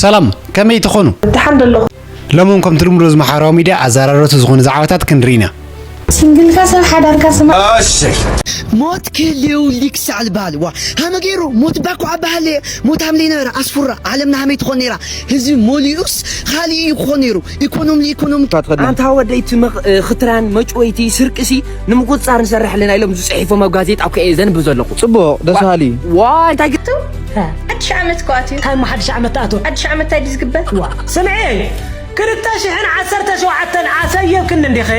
ሰላም፣ ከመይ ትኾኑ? ደሓን ደለኹ። ሎሚ እውን ከምቲ ልሙድ ኣብዚ ማሕበራዊ ሚድያ ኣዘራረብቲ ዝኾኑ ዛዕባታት ክንርኢ ኢና። ሲንግልካ ሰብ ሓዳርካ ስማ። እሺ። ሞት ክህልው ሊክሳዕ ዝበሃል ዋ ሃመ ገይሩ ሞት ባኮ ኣባሃለ ሞት ሃምለይ ነበረ ኣስፉራ ዓለምና ሃመይ ትኾን ነይራ ህዝቢ ሞሊኡስ ካሊእ እዩ ክኾን ነይሩ ኢኮኖሚ ኢኮኖሚ ኣንታ ወደይ ትምኽ ክትራን መጭወይቲ ስርቅሲ ንምቁፅፃር ንሰርሕ ኣለና ኢሎም ዝፅሒፎም ኣብ ጋዜጣ እኮ እየ ዘንብብ ዘለኹ። ፅቡቕ ደስ በሃሊ እዩ። ዋ እንታይ ግጥም ሓድሽ ዓመት እኮ ኣትዩ። እንታይ እሞ ሓድሽ ዓመት ኣትዩ? ሓድሽ ዓመት እንታይ ድዩ ዝግበር? ዋ ስምዒ ክልተ ሽሕን ዓሰርተ ሸውዓተን ኣሰየብክኒ እንዲኺ።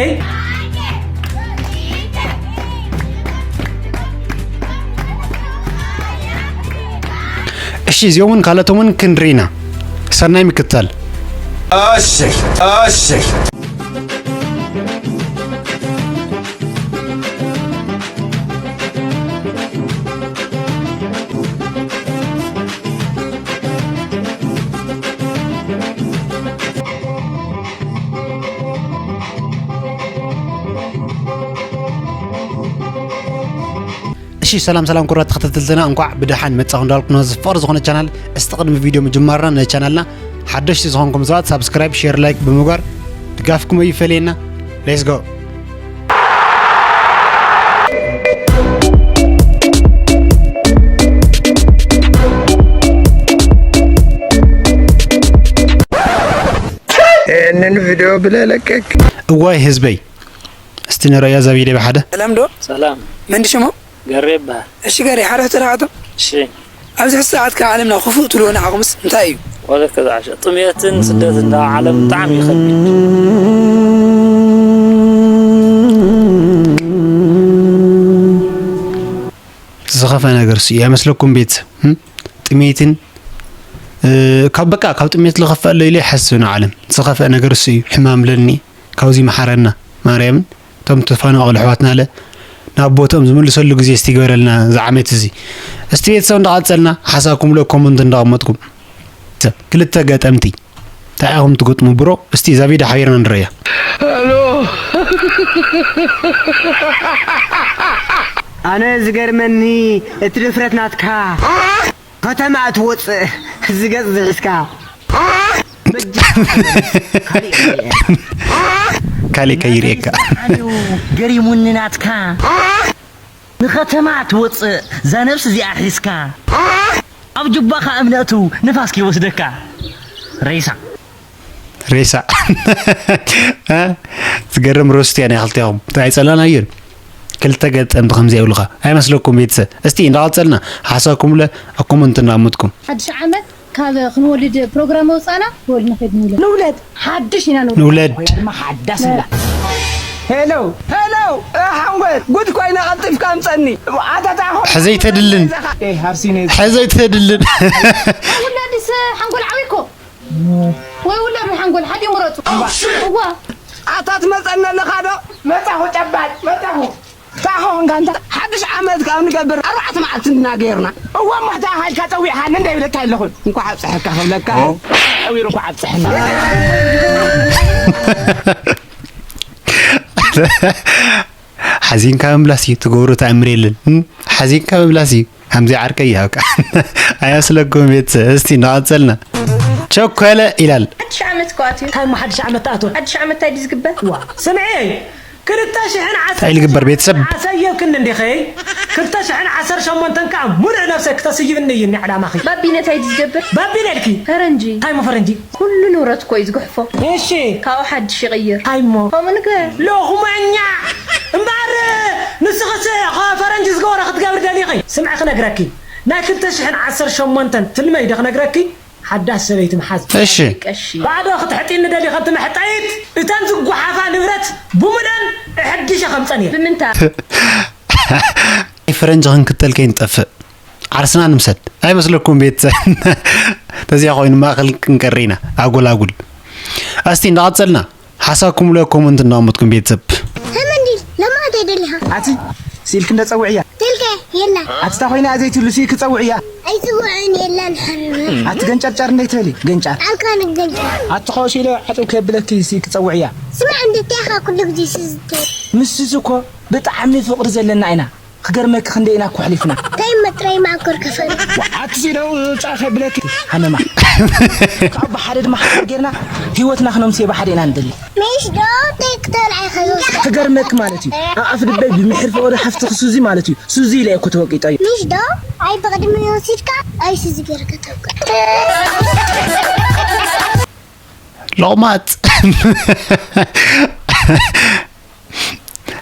እሺ እዚኦም እውን ካልኦቶም እውን ክንርኢ ኢና። ሰናይ ምክትታል። እሺ እሺ። እሺ ሰላም ሰላም ክቡራት ተኸታተልትና እንኳዕ ብደሓን መጻኹም እንዳልኩ ነዚ ፍቕሪ ዝኾነ ቻናል እስቲ ቅድሚ ቪድዮ ምጅማርና ነዚ ቻናልና ሓደሽቲ ዝኾንኩም ሰባት ሳብስክራይብ ሼር ላይክ ብምግባር ድጋፍኩም ኣይፈለየና። Let's go። ይህንን ቪድዮ ብለለቀቅ። እዋይ ህዝበይ እስቲ ንረያ እዛ ቪድዮ ብሓደ። ሰላም ዶ? ሰላም። መን ሽሙ? ገሬ ይበሃል። እሺ ገሬ ሓደ ሕቶ ደሓቶ። እሺ። ኣብዚ ሕዚ ሰዓት ካብ ዓለምና ክፉእ ትብልዎ ንዓኹምስ እንታይ እዩ? ወለከ ዝዓሸ ጥሜትን ስደትን ደኣ ዓለም ብጣዕሚ እዩ ከቢድ። ዝኸፍአ ነገር እሱ እዩ ኣይመስለኩም ቤተሰብ? እም? ጥሜትን እ፣ ካብ በቃ ካብ ጥሜት ዝኸፍእ ኣሎ ኢለ ይሓስብ ንዓለም። ዝኸፍአ ነገር እሱ እዩ። ሕማም ለኒ ካብዚ መሓረና ማርያምን እቶም ተፈናቐሉ ኣሕዋትና ለ ናብ ቦትኦም ዝምልሰሉ ግዜ እስቲ ይግበረልና እዚ ዓመት እዚ። እስቲ ቤተሰብ እንዳቐጸልና ሓሳብኩም ለ ኮመንት እንዳቐመጥኩም። ሰብ ክልተ ገጠምቲ እንታይ ኢኹም ትገጥሙ ብሮ? እስቲ እዛ ቪድዮ ሓቢርና ንረያ። ኣነ ዝገርመኒ እቲ ድፍረት ናትካ። ከተማ እትወፅእ ዝገፅ ዝሒዝካ። ካሊእ ከይርእየካ። ኣነ ገሪሙኒ ናትካ። ንኸተማ ትወፅእ እዛ ነብሲ እዚኣ ሒዝካ። ኣብ ጁባኻ እምነእቱ ንፋስ ከይወስደካ። ሬሳ። ሬሳ። እ? ዝገርም ሮስት እያ ናይ ክልቲኦም። እንታይ ኣይጸላናዮን። ክልተ ገጠምቲ ከምዚ ይብሉኻ። ኣይመስለኩም ቤተሰብ? እስቲ እንዳቐጸልና ሓሳብኩም ለ ኣብ ኮመንት እንዳቐመጥኩም። ሓድሽ ዓመት ካብ ክንወልድ ፕሮግራም ኣውጻና ወልድ ንኸይድ ንውለድ። ንውለድ። ሓድሽ ኢና ንውለድ። ንውለድ። ኮይና ድማ ሓዳስ ንብላ። ሄሎ፣ ሄሎ፣ እ፣ ሓንጎል፣ ጉድ ኮይነ ቀልጢፍካ ኣምጸኒ። ኣታታ ኾ-፣ ሕዘይ ተድልን። እ፣ ሃርሲኔ። ሕዘይ ተድልን። ውላድስ ሓንጎል ዓብይኮ። ወይ ውላድ ወይ ሓንጎል፣ ሓደ ምረጹ። እዋ። ኣታ ትመጸኒ ኣለኻ ዶ? መጻኹ ጨባጭ፣ መጻኹ። እንታይ ኾንካ እንተ ሓድሽ ዓመት ካብ ንገብር ኣርባዕተ መዓልቲ እንድና ገይርና። እዋ እሞ እንታይ ኢልካ ጸዊዕካኒ እንደ ይብለካ ኣለኹ። እንኳዕ ኣብጽሐካ ክብለካ። ኦ። ሓዊሩ እንኳዕ ኣብጽሐና። ሓዚንካ ምምላስ እዩ፣ ትገብሮ ተኣምር የለን። እም? ሓዚንካ ምምላስ እዩ። ከምዚ ዓርከይ ይሃብካ። ኣያስለኩም ቤተሰብ፣ እስቲ እናቐጸልና። ቸኮለ ይላል። ሓድሽ ዓመት እኮ ኣትዩ። እንታይ እሞ ሓድሽ ዓመት ኣትዩ? ሓድሽ ዓመት እንታይ ድዩ ዝግበር? ዋ፣ ስምዒ፣ ክልተ ሽሕን ዓሰርተ እንታይ ልግበር ቤተሰብ? ኣሰየብክኒ እንዲኺ? ክልተ ሽሕን ዓሰርተ ሸሞንተን ከዓ ሙሉእ ነብሰ ክተስይብኒ እዩ እኒ ዕላማኺ። ባቢነ እንታይ ድዩ ዝገብር? ባቢነ ኢልኪ? ፈረንጂ። እንታይ እሞ ፈረንጂ? ኩሉ ንብረት እኮ እዩ ዝጉሕፎ። እሺ። ካብኡ ሓድሽ ይቕይር። እንታይ እሞ? ከምኡ ንግበር። ሎኽመኛ! እምበኣር ንስኽስ ኸ ፈረንጂ ዝገበሮ ክትገብሪ ደሊኺ? ስምዒ ክነግረኪ። ናይ ክልተ ሽሕን ዓሰርተ ሸሞንተን ትልመይ ዶ ክነግረኪ? ሓዳስ ሰበይቲ ምሓዝ። እሺ። ቀሺ። ባዶ ክትሕጢኒ ደሊኺ እቲ መሕጠይት? እተን ዝጓሓፋ ንብረት ብሙሉአን ኣሐዲሸ ከምፀን እየ። ብምንታይ? ፈረንጂ ክንክተል ከይንጠፍእ። ዓርስና ንምሰድ። ኣይመስለኩም ቤተሰብ? ተዚኣ ኮይኑ ማእኸል ክንቀሪ ኢና። ኣጉል ኣጉል። እስቲ እንዳቐጸልና ሓሳብኩም ለ ኮመንት እንዳቐመጥኩም ቤተሰብ። ተመንዲል፣ ለማዕት ኣይደሊኻ? ኣቲ፣ ስኢልክ እንደ ጸውዕያ። ስልከ የላ። ኣቲ፣ እታ ኮይና ዘይትብሉ ስኢልክ ጸውዕያ። ኣይጽውዕን የላን ሓቢቢ። ኣቲ፣ ገንጨርጨር እንደ ትበሊ፣ ገንጫር። ኣልካ ንገንጨር። ኣቲ፣ ኸው ሲለ ዓጥው ከብለኪ ስኢልክ ጸውዕያ። ስማዕ፣ እንደ እንታይ ኢኻ ኩሉ ግዜ ስዝተ? ምስዚ እኮ ብጣዕሚ ፍቕሪ ዘለና ኢና። ክገርመኪ ክንደይ ኢና እኮ ኣሕሊፍና። እንታይ እሞ ጥራይ ማዕኮር ከፈል። ኣቲ ሲደው ጻኸ ብለኪ ሃመማ። ካብ ብሓደ ድማ ሓዳር ጌርና ህይወትና ክነምስዮ ብሓደ ኢና ንደሊ። ምሽ ዶ ቴክተር ኣይኸዞስ። ክገርመክ ማለት እዩ። ኣብ ኣፍ ድበይ ብምሕር ፍቕሪ ሓፍትኽ ሱዚ ማለት እዩ። ሱዚ ኢለ እኮ ተወቂጠ እዩ። ምሽ ዶ ኣይ ብቕድሚ ወሲድካ ኣይ ሱዚ ጌርካ ተውቅዕ። ሎቕማጽ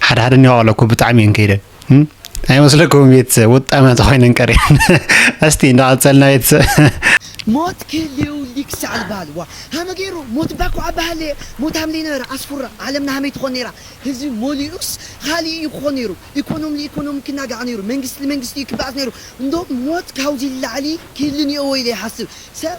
ሓደ ሓደ እኒኦ ኣለኩ ብጣዕሚ እየን ከይደን እም? ኣይመስለኩም ቤተሰብ ወጣመ ተኮይነን ቀሪን እስቲ እንዳቐጸልና ቤተሰብ ሞት ክህልየውሊ ክሳዕ ዝበሃል ዋ ሃመ ገይሩ ሞት እባ እኮ ኣባህለ ሞት ሃምሊ ነበረ ኣስፉራ ዓለምና ሃመይ ትኾን ነይራ ህዝቢ ሞሊኡስ ካሊእ እዩ ክኾን ነይሩ ኢኮኖሚ ኢኮኖሚ ክናጋዕ ነይሩ መንግስቲ መንግስቲ እዩ ክበኣስ ነይሩ እንዶ ሞት ካብዚ ላዕሊ ክህልን እየዎ ኢለ ይሓስብ ሰብ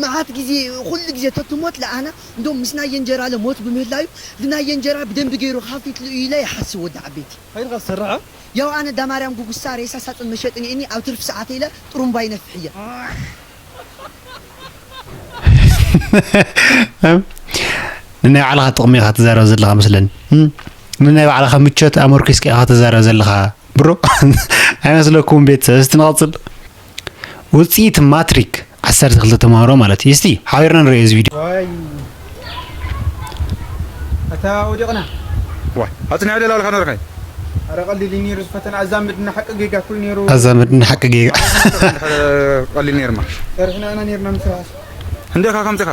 መዓት ግዜ ኩሉ ግዜ ተትሞት ለኣና እንዶ ምስ ናይ የንጀራ ለሞት ብምህላዩ ልናይ የንጀራ ብደንቢ ገይሩ ካፊት ልኡ ኢለ ይሓስብ ወዲ ዓበይቲ ከይድካ ትሰርሕ ያው ኣነ ዳማርያም ጉጉሳ ሬሳ ሳጥን መሸጢ ነእኒ ኣብ ትርፊ ሰዓት ኢለ ጥሩምባ ይነፍሕ እየ ንናይ ባዕልኻ ጥቕሚ ኢኻ ትዛረብ ዘለኻ መስለኒ ንናይ ባዕልኻ ምቾት ኣመርኪስካ ኢኻ ትዛረብ ዘለኻ ብሮ ኣይመስለኩም ቤተሰብ እስቲ ንቐፅል ውፅኢት ማትሪክ ዓሰርተ ክልተ ተምሃሮ ማለት እዩ እስቲ ሓቢርና ንሪኦ እዚ ቪድዮ ዋይ ኣታ ወዲቕና ዋይ ኣጽኒዐ ደላልካ ነርካይ ኣረ ቀሊል እዩ ነይሩ ዝፈተና ኣዛምድና ሓቂ ጌጋ ኩሉ ነይሩ ኣዛምድና ሓቂ ጌጋ ቀሊል ነይርማ ሰርሕና ኢና ነይርና ምስራሕ እንዴካ ከምፅኻ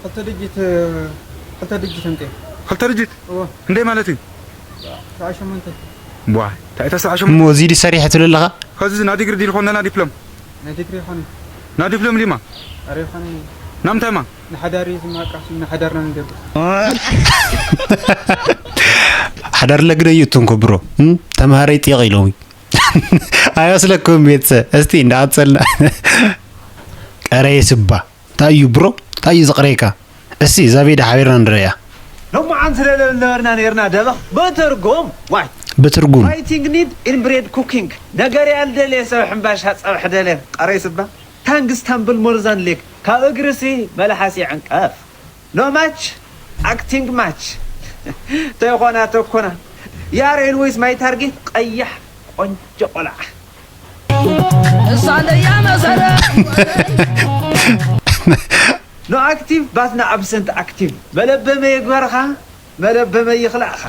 ክልተ ድጅት ክልተ ድጅት እንጤ ክልተ ድጅት እዎ እንዴ ማለት እዩ ተስዓ ሸሞንተ ቧ እንታይ ተስዓ ሸሞንተ እሞ እዚ ድዩ ሰሪሐ ትብል ኣለኻ ከዚ ና ዲግሪ ዲልኮ ነና ዲፕሎም ናይ ዲግሪ ይኾን ና ዲፕሎም ዲማ ኣረ ይኾን ናምታይማ ንሓዳር እዩ ዝማቃስ ንሓዳርና ንገብር ሓዳር ለግደዩ እትንኮ ብሮ ተምሃረይ ጢቕ ኢሎም ኣይመስለኩም ቤተሰብ እስቲ እንዳቐፀልና ቀረየ ስባ እንታይ እዩ ብሮ እንታይ እዩ ዘቕረየካ እስቲ እዛ ቪድዮ ሓቢርና ንረያ ሎማዓንቲ ደለብል ነበርና ነርና ደበኽ ብትርጉም ዋይ ብትርጉም Fighting need inbred cooking ነገር ያልደልየ ሰብ ሕምባሻ ፀብሒ ደልየ ቀረይ ስባ ታንግስ ታምብል ሞርዛን ሌክ ካብ እግርሲ መልሓስ ይዕንቀፍ No match acting match ተይኾና ተኮና ያር ኤልወይስ ማይ ታርጌት ቀያሕ ቆንጆ ቆልዓ እሳ ደያ መሰረት No active but no absent active መለበመ የግበርኻ መለበመ ይኽላእኻ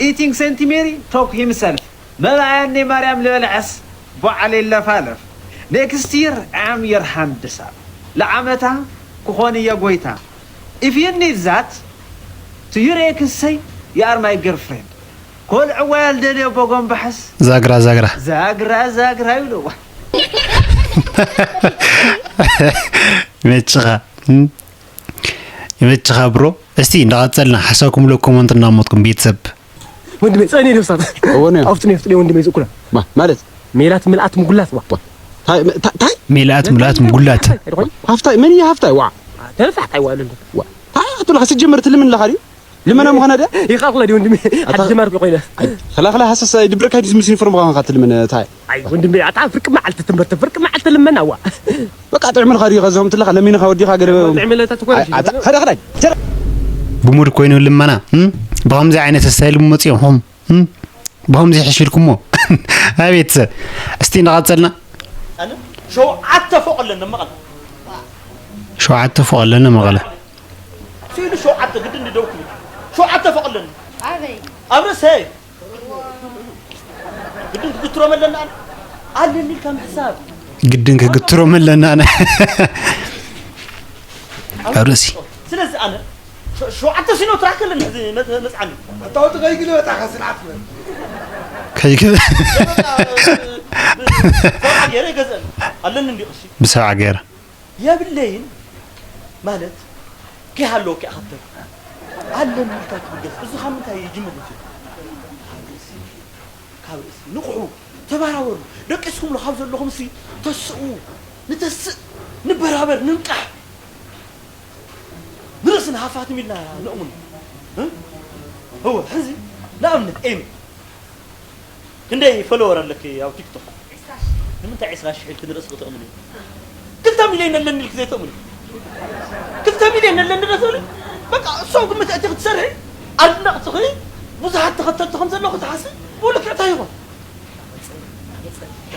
Eating Saint Mary talk himself መብኣያኒ ማርያም ልበልዐስ በዓል ይለፋለፍ Next year I am your hand ሰብ ለዓመታ ክኾን እየ ጎይታ If you need that to your ex say you are my girlfriend ኮልዕዋ ያልደልዮ በጎምባሕስ ዛግራ ዛግራ ዛግራ ዛግራ ይብልዋ ይመችኻ ይመችኻ ብሮ እስቲ እንዳቐፀልና ሓሳብኩም ለ ኮመንት እናሞትኩም ቤተሰብ ወንድሜ ጸኔ ደስታት እወነ ኣፍጥኔ ፍጥኔ ወንድሜ ዝኩላ ማ ማለት ሜላት ምልኣት ምጉላት ዋ ታይ ታይ ሜላት ምልኣት ምጉላት ሃፍታይ መን እያ ሃፍታይ ዋ ተነፋሕታይ ዋ ለንደ ዋ ታይ ኣቱላ ከስጀመር ትልምን ለኻ ድዩ ልመና ምዃና ድያ ይኻኽለ ድዩ ወንድሜ ሓዲ ጀማርኩ ኮይነ ከላኽላ ሃሰሳ ይድብረካ ድዩ ምስ ዩኒፎርም ኻንካ ትልምን ታይ ኣይ ወንድሜ ኣታ ፍርቂ መዓልቲ ትምህርቲ ፍርቂ መዓልቲ ልመና ዋ በቃ ጥዕምልካ ድዩ ከዚኦም ትለካ ለሚንካ ወዲካ ገለ ጥዕምለታ ትኮነ ኣታ ከዳ ከዳ ጀረ ብሙድ ኮይኑ ልመና ብከምዚ ዓይነት ስታይል መፂኦም ሆም ብከምዚ ሕሽልኩሞ ኣቤት ሰብ እስቲ እንዳቀፀልና ሸውዓተ ፎቅ ኣለና መቐለ ሸውዓተ ፎቅ ኣለና መቐለ ሲሉ ሸውዓተ ግድን ድደውኩ ሸውዓተ ፎቅ ኣለና ኣበይ ኣብ ርእሰይ ግድን ክግትሮም ኣለና ኣለኒ ኢልካ ምሕሳብ ግድን ክግትሮም ኣለና ኣብ ርእሲ ስለዚ ኣነ ሸውዓተ ሲኖ ትራክ ኣለኒ ሕዚ መፅዓኒ ኣታወቲ ከይግልበጣ ከስልዓት በል ከይግል ሰብዓ ገይረ ይገዝአኒ ኣለኒ እንዲ ቅርሺ ብሰብዓ ገይረ የብለይን ማለት ከይሃለወኪ ኣኸተል ኣለኒ ኢልካ ትብገስ እዚ ካብ ምንታይ ይጅምር እዩ ካብ ርእሲ ካብ ርእሲ ንቕሑ ተባራበሩ ደቂስኩምሉ ካብ ዘለኹም ሲ ተስኡ ንተስእ ንበራበር ንንቃሕ ንርእስና ሃፋትም ኢልና ንእሙን እወ ሕዚ ንኣብነት ኤሚ ክንደይ ፎሎወር ኣለኪ ኣብ ቲክቶክ ንምንታይ ዕስራ ሽሕ ኢልኪ ንርእስኺ ተእምኒ ክልተ ሚልዮን ኣለኒ ኢልኪ ዘይተእምኒ ክልተ ሚልዮን ኣለኒ ዶ ትብሊ በቃ እሶም ግምት እቲ ክትሰርሒ ኣድነቕትኺ ብዙሓት ተኸተልቲ ከም ዘለኹ ትሓስቢ ብኡ ልክዕ እንታይ ይኾን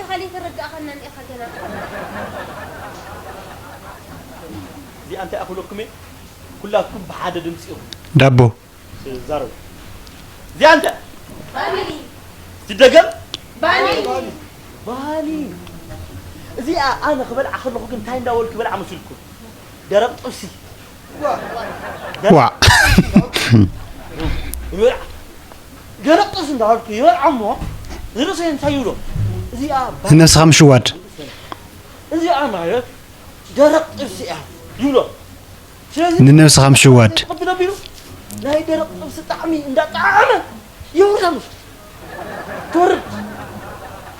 ኢኻ ዘይተረዳእኻና እንዲኻ ገና። እዚኣ እንታይ እያ ክብለኩም እየ? ኩላትኩም ብሓደ ድምፂ ኢኹም ዳቦ ትዛረቡ። እዚኣ እንታይ? ባኒ። ትደገም? ባኒ። ባኒ። እዚኣ ኣነ ክበልዓ ከለኹ ግን እንታይ እንዳበልኩ ይበልዓ መስልኩም? ደረቕ ጥብሲ። ዋ ይበልዓ። ደረቕ ጥብሲ እንዳበልኩ ይበልዓ እሞ ንርእሰይ እንታይ ይብሎ? እዚኣ ባኒ። ንነብስኻ ምሽዋድ እዚኣ ማለት ደረቕ ጥብሲ እያ ይብሎ። ስለዚ ንነብስኻ ምሽዋድ ቅድም ኣቢሉ ናይ ደረቕ ጥብሲ ጣዕሚ እንዳጣዓመ የውርዳ ምስ ትወርድ።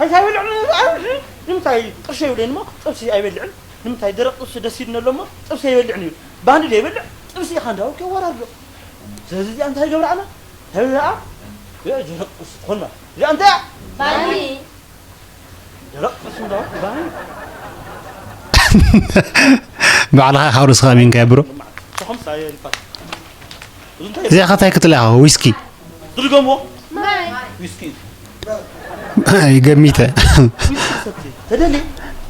ሓይሳ ይበልዕ ንምንታይ ቅርሺ የብለይን እሞ ጥብሲ ኣይበልዕን። ንምንታይ ደረቕ ጥብሲ ደስ ይብለኒ ኣሎ እሞ ጥብሲ ኣይበልዕን እዩ። ባንዲ ደይበልዕ ጥብሲ ኢኻ እንዳበልኩ የወራርዶ። ስለዚ እዚኣ እንታይ ገብርዓና? ተብልዓ ደረቕ ጥብሲ ትኾን ማለት እዚኣ እንታይ እያ? ባኒ። ደረቕ ጥብሲ እንዳበልኩ ባኒ። ባዕልኻ ካብ ርእስኻ ኣሚንካ ብሮ ንሶም ሳየሪፋት። እዚ እንታይ እዚኣ ከታይ ክትልያ ዊስኪ ትድገምዎ? ማይ ዊስኪ እዩ። ይገሚተ ዊስኪ ሰቲ ተደሊ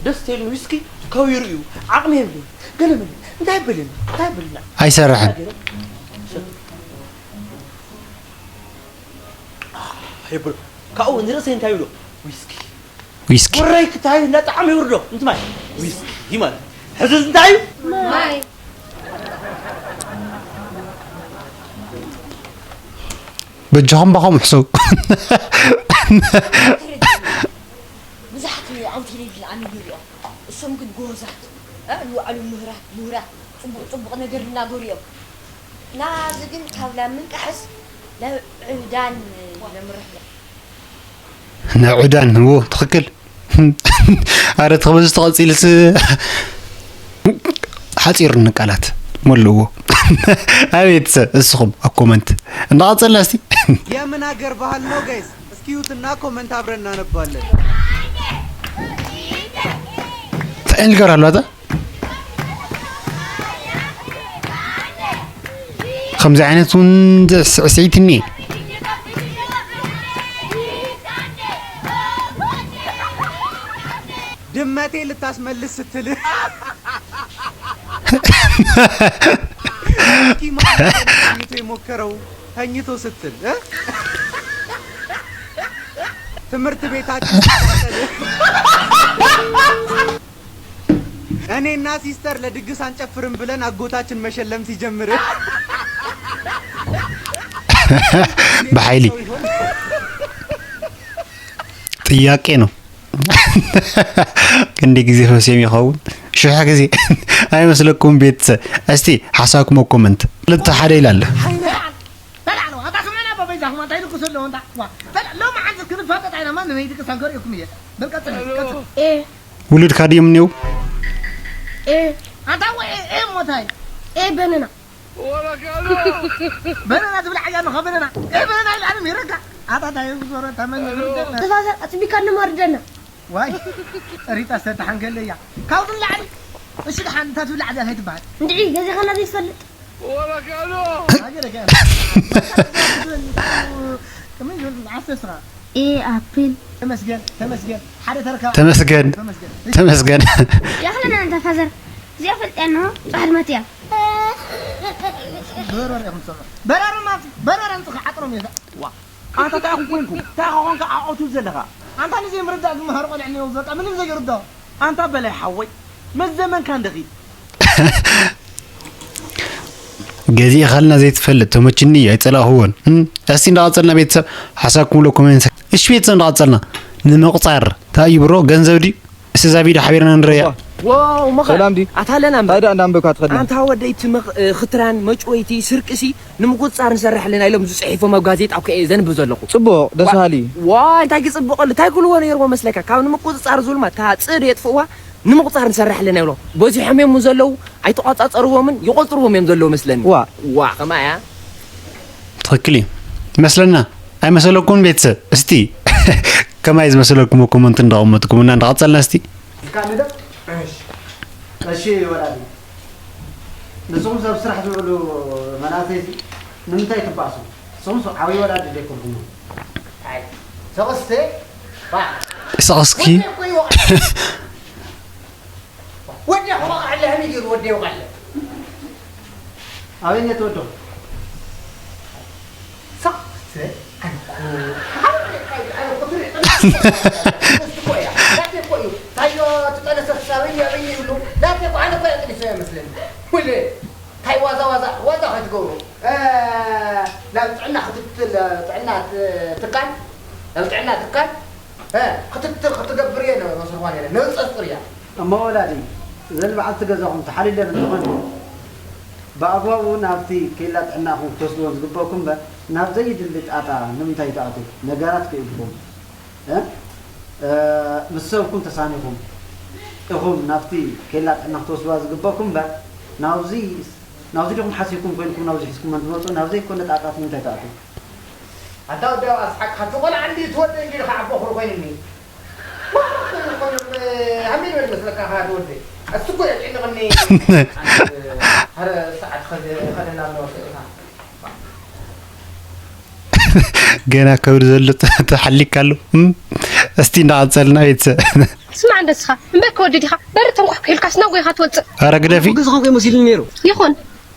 ደስ ተይሉ ዊስኪ ከዊሩ እዩ። ዓቕሚ የብለይ። ገለ መለ እንታይ በለኒ? እንታይ በለና? ኣይሰርሕን ይብሉ። ካብኡ ንርእሰይ እንታይ ይብሎ? ዊስኪ። ዊስኪ ወረይ ክታይ እንዳጣዕሚ ይውርዶ። እንትማይ ዊስኪ ማለት ሕዚ እንታይ እዩ? ማይ በጃኹም ባኹም ሕሰቡ ብዙሓት ኣብ ቴሌቪዥን ኣሚን ይሪኦም እሶም ግን ጎበዛት እ፣ ንባዕሎም ምሁራት ምሁራት ፅቡቕ ፅቡቕ ነገር ይናገሩ እዮም ናዚ ግን ካብ ላብ ምንቃሕስ ናብ ዕብዳን ነምርሕ ንዕዳን ዎ ትኽክል ኣረ ትኽበዝ ተቐፂልስ ሓፂሩኒ ቃላት መልእዎ ኣቤት ሰብ እስኹም ኣብ ኮመንት እንዳቐፀልና እስቲ የምን ሀገር ባህል ነው ጋይስ? እስኪ እዩትና ኮመንት አብረን እናነባለን። እንታይ ንገር ኣሏታ ከምዚ ዓይነት እውን ስዕስዒት እኒ ድመቴ ልታስመልስ ስትል እስኪ ማን ተኝቶ የሞከረው ተኝቶ ስትል እ? ትምህርት ቤታችን እኔና ሲስተር ለድግስ አንጨፍርም ብለን አጎታችን መሸለም ሲጀምር ብሓይሊ ጥያቄ ነው ክንዲ ግዜ ፈስዮም ይኸውን ሽሕ ግዜ ኣይመስለኩም ቤተሰብ እስቲ ሓሳብኩም ኣብ ኮመንት ክልተ ሓደ ኢላለ በላዕ ነው ኣታ ስምዕና በበይዛኹም ኣታ ይድቅሱ ኣለዉ እንታ ዋ በላዕ ሎሚ ሓንቲ ክንፋጠጥ ኣይና ማንም ይድቅስ ኣንከርእየኩም እየ በል ቀጽል ቀጽል ኤ ውሉድካ ድዮም እኒው ኤ ኣታ ወይ ኤ ሞታይ ኤ በነና በነና ትብል ዓያ ኣለኻ በነና ኤ በነና ኢልዓለም ይረካ ኣታ ታይ ዞረ ተመን ዝርደና ተፋሰር ኣጽቢካ ንመርደና ዋይ ሪጣ ሰተሓንከለያ ካብዚ ላዕሊ እሺ ደሓን እንታ ትብላዕ እዚኣ እንታይ ትበሃል እንድዒ ገዚኻና ዘይትፈልጥ ከመይ ዝበል ዓሰስኻ ኤ ኣፕል ተመስገን ተመስገን ሓደ ተረካ ተመስገን ተመስገን ተመስገን ያኽለና እንተ ፋዘር እዚኣ ፈልጥያ እንሆ ጻሕሪ መትያ በረር ኢኹም ሰብዑ በረር ማለት በረር እንጽ ክዓጥሮም እየ ኣንታ እንታይ ኢኹም ኮንኩም እንታይ ኢኻ ኮንካ ዓቆቱ ዘለኻ ኣንታ ንዘይ ምርዳእ ዝመሃር ቆልዕ እኒኦ በቃ ምንም ዘይርዳኦ ኣንታ በላይ ሓወይ መዘመንካ እንደኺ ገዚእኻልና ዘይትፈልጥ ተመችኒ ኣይፀላእኽዎን እም፣ እስቲ እንዳቐፀልና ቤተሰብ ሓሳብኩም ሎ ኮሜንት እሺ ቤተሰብ እንዳቐፀልና ንምቕፃር ታዩ ብሮ ገንዘብ ድዩ እስቲ እዛ ቪድዮ ሓቢርና ንረያ ዋው መኸ ሰላም ዲ ኣታለና ታዲያ እንዳንበብካ ትኸድና ኣንታ ወደይ እቲ መኽ- እ፣ ክትራን መጭወይቲ ስርቅሲ ንምቁፅፃር ንሰርሐልና ኢሎም ዝፅሒፎም ኣብ ጋዜጣ እኮ እየ ዘንብብ ዘለኹ ፅቡቕ ደስ በሃሊ ዋ እንታይ ክፅብቐሉ እንታይ ክልዎ ነይርዎ መስለካ ካብ ንምቁፅፃር ዝብሉማ እታ ፅድ የጥፍእዋ ንምቁፃር ንሰርሐልና ይብሎ በዚሖም እዮም ዘለዉ ኣይተቋፃፀርዎምን ይቆፅርዎም እዮም ዘለዉ መስለኒ ዋ ዋ ከማ እያ ትኽክል እዩ መስለና ኣይመሰለኩም ቤተሰብ? እስቲ ከማይ ዝመሰለኩም ኮመንት እንዳቐመጥኩምና እንዳቐጸልና እስቲ። እስካ ንደም? እሺ። እሺ ወላዲ። ንስኹም ሰብ ስራሕ ዝውዕሉ መናእሰይ እዚ ንምንታይ ትባእሱ? ንስኹም ሰብ ዓብዪ ወላዲ ዘይኮንኩም። ኣይ፣ ሰቐስተ? ባ። ሰቐስኪ? ወዲ እኮ ይወቕዐ። ወዲ ይወቕዐ፣ ለህሚ ገይሩ ወዲ ይወቕዐ። ኣበይ እኔ ተወደኹ? ሰቐስተ? ኣነ እኮ፣ ኣነ እኮ ትሪዕ ጥንስ እኮ እያ። ናተይ እኮ እዩ። ታዮ ትጠነሰስ ኣበይ፣ ኣበይ ይብሉ። ናተይ እኮ፣ ኣነ እኮ እያ ጥንስ ይመስለኒ። ወለ፣ ታይ ዋዛ ዋዛ፣ ዋዛ ከይትገብሩ። እ፣ ናብ ጥዕና ክትትል፣ ጥዕና ት-፣ ትካል፣ ናብ ጥዕና ትካል፣ እ፣ ክትትል ክትገብር እየ ነ-፣ መስልኳ ነይረ። ነብፀ ስጡር እያ። እሞ ወላዲ፣ እዘን በዓልቲ ገዛኹም ተሓሊለን እንተኾይኑ፣ ብኣግባቡ ናብቲ ኬላ ጥዕናኹም ክትወስድወን ዝግበእኩም እምበር፣ ናብ ዘይድሊ ጣጣ ንምንታይ ትኣትዉ? ነገራት ክኢልኩም፣ እ? እ፣ ምስ ሰብኩም ተሳኒኹም ኢኹም ናብቲ ኬላ ጥዕና ክትወስድዋ ዝግበእኩም እምበር፣ ናብዚ፣ ናብዚ ዲኹም ሓሲብኩም ኮይንኩም ናብዚ ሒዝኩመን ትመጹ? ናብ ዘይኮነ ጣጣ ንምንታይ ትኣትዉ? ኣታ ወዲ ኣብ ኣስሓቅካ፣ እቲ ቆልዓ እንዲ ትወደይ እንዲ ኢልካ ዓቦ ኩሩ ኮይኑኒ። ዋው፣ ኮይኑ፣ እ፣ ሃመይ በል መስለካ፣ ካ ትወደይ። እሱ እኮ የጭንቕኒ። ኣረ፣ ሰዓት ኸደ-፣ ኸደና ኣለዎ፣ ሰዒታ። ገና ከብዲ ዘሎ ተ-፣ ተሓሊካ ኣሎ። እም? እስቲ እንዳቐጸልና ቤተሰብ። ስማዕ እንደ እስኻ፣ እምበር ከወዲ ዲኻ? በሪ ተንኳሕኩሕ ኢልካስ ናብ ጎይኻ ትወጽእ። ኧረ ግደፊ። ገዛኻ እንታይ መሲሉኒ ነይሩ? ይኹን።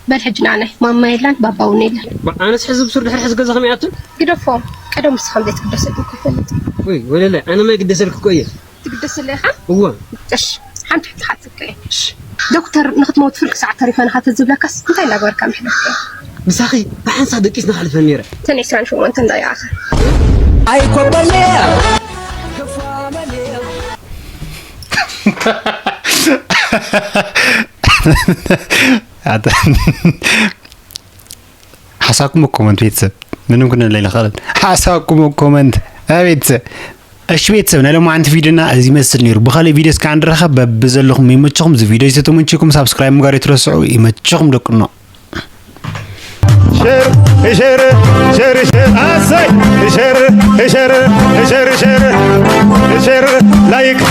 በል ሕጂ ንዓናይ ማማ የላን ባባ እውን የለን። ባ-፣ ኣነስ ሕዚ ብሱር ድሕሪ ሕዚ ገዛ ከመይ ኣቱ? ግደፎም። ቀደም ንስኻ ከም ዘይትግደሰሉ እኮ ይፈልጥ። ወይ ወለላይ፣ ኣነ ማይ ግደሰልክ እኮ እየ። ትግደሰሉ ኢኻ? እወ። እሺ፣ ሓንቲ ሕቶ ክሓተካ እየ። እሺ። ዶክተር ንኽትመውት ፍርቂ ሰዓት ተሪፈና ተዝብለካስ እንታይ እናገበርካ ምሕለፍካ? ምሳኺ ብሓንሳብ ደቂስና ከሕልፈን ነይረ። እተን ዕስራን ሸሞንተን እንዳይኣኸ። ኣይኮበልየ። ሓሳብኩም ኮመንት ቤተሰብ፣ ምንም ክንብል ኣይንኽእልን። ሓሳብኩም ኮመንት፣ እ፣ ቤተሰብ። እሺ ቤተሰብ፣ ናይ ሎማዓንቲ ቪዲዮና እዚ ይመስል ነይሩ። ብኻልእ ቪዲዮ እስካዕ ንራኸብ። በብዘለኹም ይመችኹም። እዚ ቪዲዮ ዝተመችኩም ሳብስክራይብ ምግባር ኣይትረስዑ። ይመችኹም ደቅኖ። ሸር፣ ሸር፣ ሸር፣ ሸር፣ ኣሰይ፣ ሸር፣ ሸር፣ ሸር፣ ሸር፣ ሸር፣ ላይክ።